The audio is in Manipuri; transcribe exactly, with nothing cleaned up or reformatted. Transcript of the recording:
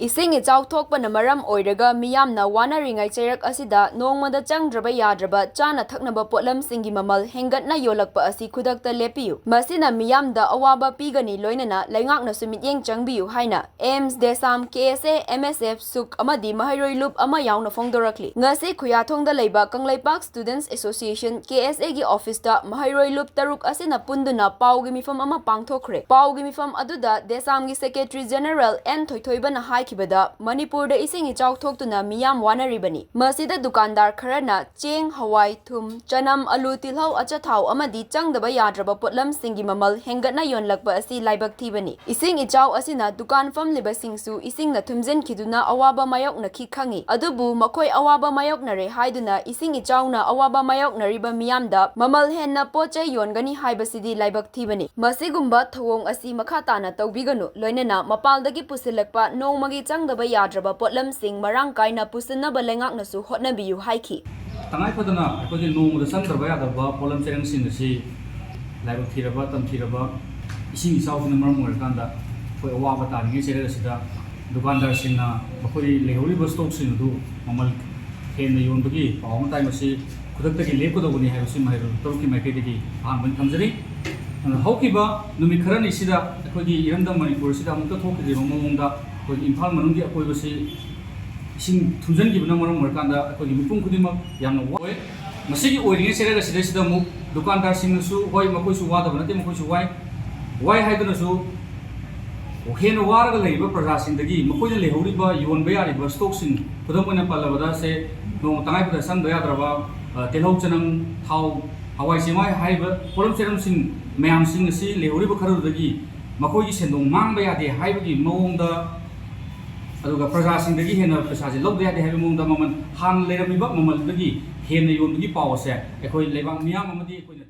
ꯏꯁꯤꯡ ꯏꯆꯥꯎ ꯊꯣꯛꯄꯅ ꯃꯔꯝ ꯑꯣꯏꯔꯒ ꯃꯤꯌꯥꯝꯅ ꯋꯥꯅꯔꯤꯉꯩ ꯆꯩꯔꯛ ꯑꯁꯤꯗ ꯅꯣꯡꯃꯗ ꯆꯪꯗ꯭ꯔꯕ ꯌꯥꯗ꯭ꯔꯕ ꯆꯥꯅ ꯊꯛꯅꯕ ꯄꯣꯠꯂꯝꯁꯤꯡꯒꯤ ꯃꯃꯜ ꯍꯦꯟꯒꯠꯅ ꯌꯣꯜꯂꯛꯄ ꯑꯁꯤ ꯈꯨꯗꯛꯇ ꯂꯦꯞꯄꯤꯌꯨ꯫ ꯃꯁꯤꯅ ꯃꯤꯌꯥꯝꯗ ꯑꯋꯥꯕ ꯄꯤꯒꯅꯤ, ꯂꯣꯏꯅꯅ ꯂꯩꯉꯥꯛꯅꯁꯨ ꯃꯤꯠꯌꯦꯡ ꯆꯪꯕꯤꯌꯨ ꯍꯥꯏꯅ ꯑꯦꯝꯁ, ꯗꯦꯁꯥꯝ, ꯀꯦ ꯑꯦꯁ ꯑꯦ, ꯑꯦꯝ ꯑꯦꯁ ꯑꯦꯐ, ꯁꯨꯛ ꯑꯃꯗꯤ ꯃꯍꯩꯔꯣꯏ ꯂꯨꯞ ꯑꯃ ꯌꯥꯎꯅ ꯐꯣꯡꯗꯣꯔꯛꯂꯤ꯫ ꯉꯁꯤ ꯈꯨꯌꯥꯊꯣꯡꯗ ꯂꯩꯕ ꯀꯪꯂꯩꯄꯥꯛ Students Association, ꯀꯦ ꯑꯦꯁ ꯑꯦꯒꯤ ꯑꯣꯐꯤꯁꯇ ꯃꯍꯩꯔꯣꯏ ꯂꯨꯞ ꯇꯔꯨꯛ ꯑꯁꯤꯅ ꯄꯨꯟꯗꯨꯅ ꯄꯥꯎꯒꯤ ꯃꯤꯐꯝ ꯑꯃ ꯄꯥꯡꯊꯣꯛꯈ꯭ꯔꯦ꯫ ꯄꯥꯎꯒꯤ ꯃꯤꯐꯝ ꯑꯗꯨꯗ ꯗꯦꯁꯥꯝꯒꯤ ꯁꯦꯀ꯭ꯔꯦꯇꯔꯤ ꯖꯦꯅꯔꯦꯜ ꯑꯦꯟ ꯊꯣꯏꯊꯣꯏꯕꯅ ꯍꯥꯏꯈꯤꯕꯗ, ꯃꯅꯤꯄꯨꯔꯗ ꯏꯁꯤꯡ ꯏꯆꯥꯎ ꯊꯣꯛꯇꯨꯅ ꯃꯤꯌꯥꯝ ꯋꯥꯅꯔꯤꯕꯅꯤ꯫ ꯃꯁꯤꯗ ꯗꯨꯀꯥꯟꯗꯥꯔ ꯈꯔꯅ ꯆꯦꯡ, ꯍꯋꯥꯏ, ꯊꯨꯝ, ꯆꯅꯝ, ꯑꯂꯨ, ꯇꯤꯜꯍꯧ, ꯑꯆꯥꯊꯥꯎ ꯑꯃꯗꯤ ꯆꯪꯗꯕ ꯌꯥꯗ꯭ꯔꯕ ꯄꯣꯠꯂꯝꯁꯤꯡꯒꯤ ꯃꯃꯜ ꯍꯦꯟꯒꯠꯅ ꯌꯣꯟꯂꯛꯄ ꯑꯁꯤ ꯂꯥꯏꯕꯛ ꯊꯤꯕꯅꯤ꯫ ꯏꯁꯤꯡ ꯏꯆꯥꯎ ꯑꯁꯤꯅ ꯗꯨꯀꯥꯟ ꯐꯝꯂꯤꯕꯁꯤꯡꯁꯨ ꯏꯁꯤꯡꯅ ꯊꯨꯝꯖꯤꯟꯈꯤꯗꯨꯅ ꯑꯋꯥꯕ ꯃꯥꯌꯣꯛꯅꯈꯤ ꯈꯪꯉꯤ, ꯑꯗꯨꯕꯨ ꯃꯈꯣꯏ ꯑꯋꯥꯕ ꯃꯥꯌꯣꯛꯅꯔꯦ ꯍꯥꯏꯗꯨꯅ ꯏꯁꯤꯡ ꯏꯆꯥꯎꯅ ꯑꯋꯥꯕ ꯃꯥꯌꯣꯛꯅꯔꯤꯕ ꯃꯤꯌꯥꯝꯗ ꯃꯃꯜ ꯍꯦꯟꯅ ꯄꯣꯠ ꯆꯩ ꯌꯣꯟꯒꯅꯤ ꯍꯥꯏꯕꯁꯤꯗꯤ ꯂꯥꯏꯕꯛ ꯊꯤꯕꯅꯤ꯫ ꯃꯁꯤꯒꯨꯝꯕ ꯊꯧꯑꯣꯡ ꯑꯁꯤ ꯃꯈꯥ ꯇꯥꯅ ꯇꯧꯕꯤꯒꯅꯨ, ꯂꯣꯏꯅꯅ ꯃꯄꯥꯜꯗꯒꯤ ꯄꯨꯁꯤꯜꯂꯛꯄ ꯅꯣꯡꯃꯒꯤ ꯆꯪꯗꯕ ꯌꯥꯗ꯭ꯔꯕ ꯄꯣꯠꯂꯝꯁꯤꯡ ꯃꯔꯥꯡ ꯀꯥꯏꯅ ꯄꯨꯁꯤꯟꯅꯕ ꯂꯩꯉꯥꯛꯅꯁꯨ ꯍꯣꯠꯅꯕꯤꯌꯨ ꯍꯥꯏꯈꯤ꯫ ꯇꯉꯥꯏ ꯐꯗꯅ ꯑꯩꯈꯣꯏꯒꯤ ꯅꯣꯡꯃꯗ ꯆꯪꯗ꯭ꯔꯕ ꯌꯥꯗꯕ ꯄꯣꯠꯂꯝ ꯆꯩꯔꯝꯁꯤꯡ ꯑꯁꯤ ꯂꯥꯏꯕꯛ ꯊꯤꯔꯕ, ꯇꯝꯊꯤꯔꯕ ꯏꯁꯤꯡ ꯏꯆꯥꯎꯁꯤꯅ ꯃꯔꯝ ꯑꯣꯏꯔꯀꯥꯟꯗ ꯑꯩꯈꯣꯏ ꯑꯋꯥꯕ ꯇꯥꯔꯤꯉꯩ ꯆꯩꯔꯛ ꯑꯁꯤꯗ ꯗꯨꯀꯥꯟꯗꯥꯔꯁꯤꯡꯅ ꯃꯈꯣꯏ ꯂꯩꯍꯧꯔꯤꯕ ꯁ꯭ꯇꯣꯛꯁꯤꯡ ꯑꯗꯨ ꯃꯃꯜ ꯍꯦꯟꯅ ꯌꯣꯟꯕꯒꯤ ꯄꯥꯎ ꯑꯃ ꯇꯥꯏ꯫ ꯃꯁꯤ ꯈꯨꯗꯛꯇꯒꯤ ꯂꯦꯞꯀꯗꯧꯕꯅꯤ ꯍꯥꯏꯕꯁꯤ ꯃꯍꯩꯔꯣꯏ ꯇꯔꯨꯛꯀꯤ ꯃꯥꯏꯀꯩꯗꯒꯤ ꯑꯍꯥꯟꯕ ꯑꯣꯏꯅ ꯊꯝꯖꯔꯤ꯫ ꯑꯗꯨꯅ ꯍꯧꯈꯤꯕ ꯅꯨꯃꯤꯠ ꯈꯔꯅꯤꯁꯤꯗ ꯑꯩꯈꯣꯏꯒꯤ ꯏꯔꯝꯗꯝ ꯃꯅꯤꯄꯨꯔꯁꯤꯗ ꯑꯃꯨꯛꯇ ꯊꯣꯛꯈꯤꯗ꯭ꯔꯤꯕ ꯃꯑꯣꯡꯗ ꯑꯩꯈꯣꯏꯒꯤ ꯏꯝꯐꯥꯜ ꯃꯅꯨꯡꯒꯤ ꯑꯀꯣꯏꯕꯁꯤ ꯏꯁꯤꯡ ꯊꯨꯝꯖꯤꯟꯈꯤꯕꯅ ꯃꯔꯝ ꯑꯣꯏꯔꯀꯥꯟꯗ ꯑꯩꯈꯣꯏꯒꯤ ꯃꯤꯄꯨꯝ ꯈꯨꯗꯤꯡꯃꯛ ꯌꯥꯝꯅ ꯋꯥꯏ꯫ ꯃꯁꯤꯒꯤ ꯑꯣꯏꯔꯤꯉꯩ ꯆꯩꯔꯛ ꯑꯁꯤꯗꯩꯁꯤꯗ ꯑꯃꯨꯛ ꯗꯨꯀꯥꯟꯗꯥꯔꯁꯤꯡꯅꯁꯨ, ꯍꯣꯏ, ꯃꯈꯣꯏꯁꯨ ꯋꯥꯗꯕ ꯅꯠꯇꯦ, ꯃꯈꯣꯏꯁꯨ ꯋꯥꯏ꯫ ꯋꯥꯏ ꯍꯥꯏꯗꯨꯅꯁꯨ ꯍꯦꯟꯅ ꯋꯥꯔꯒ ꯂꯩꯔꯤꯕ ꯄ꯭ꯔꯖꯥꯁꯤꯡꯗꯒꯤ ꯃꯈꯣꯏꯅ ꯂꯩꯍꯧꯔꯤꯕ, ꯌꯣꯟꯕ ꯌꯥꯔꯤꯕ ꯁ꯭ꯇꯣꯛꯁꯤꯡ, ꯈꯨꯗꯝ ꯑꯣꯏꯅ ꯄꯜꯂꯕꯗ, ꯁꯦ, ꯅꯣꯡꯃ ꯇꯉꯥꯏ ꯐꯗꯅ ꯆꯪꯗ ꯌꯥꯗ꯭ꯔꯕ, ꯑ, ꯇꯤꯜꯍꯧ, ꯆꯅꯝ, ꯊꯥꯎ, ꯍꯋꯥꯏ ꯆꯦꯡꯋꯥꯏ ꯍꯥꯏꯔꯤꯕ ꯄꯣꯠꯂꯝ ꯆꯩꯔꯝꯁꯤꯡ ꯃꯌꯥꯝꯁꯤꯡ ꯑꯁꯤ ꯂꯩꯍꯧꯔꯤꯕ ꯈꯔꯗꯨꯗꯒꯤ ꯃꯈꯣꯏꯒꯤ ꯁꯦꯟꯗꯣꯡ ꯃꯥꯡꯕ ꯌꯥꯗꯦ ꯍꯥꯏꯕꯒꯤ ꯃꯑꯣꯡꯗ, ꯑꯗꯨꯒ ꯄ꯭ꯔꯖꯥꯁꯤꯡꯗꯒꯤ ꯍꯦꯟꯅ ꯄꯩꯁꯥꯁꯦ ꯂꯧꯗ ꯌꯥꯗꯦ ꯍꯥꯏꯕꯒꯤ ꯃꯑꯣꯡꯗ ꯃꯃꯜ, ꯍꯥꯟꯅ ꯂꯩꯔꯝꯃꯤꯕ ꯃꯃꯜꯗꯒꯤ ꯍꯦꯟꯅ ꯌꯣꯟꯕꯒꯤ ꯄꯥꯎ ꯑꯁꯦ ꯑꯩꯈꯣꯏ ꯂꯩꯕꯥꯛ ꯃꯤꯌꯥꯝ ꯑꯃꯗꯤ ꯑꯩꯈꯣꯏꯅ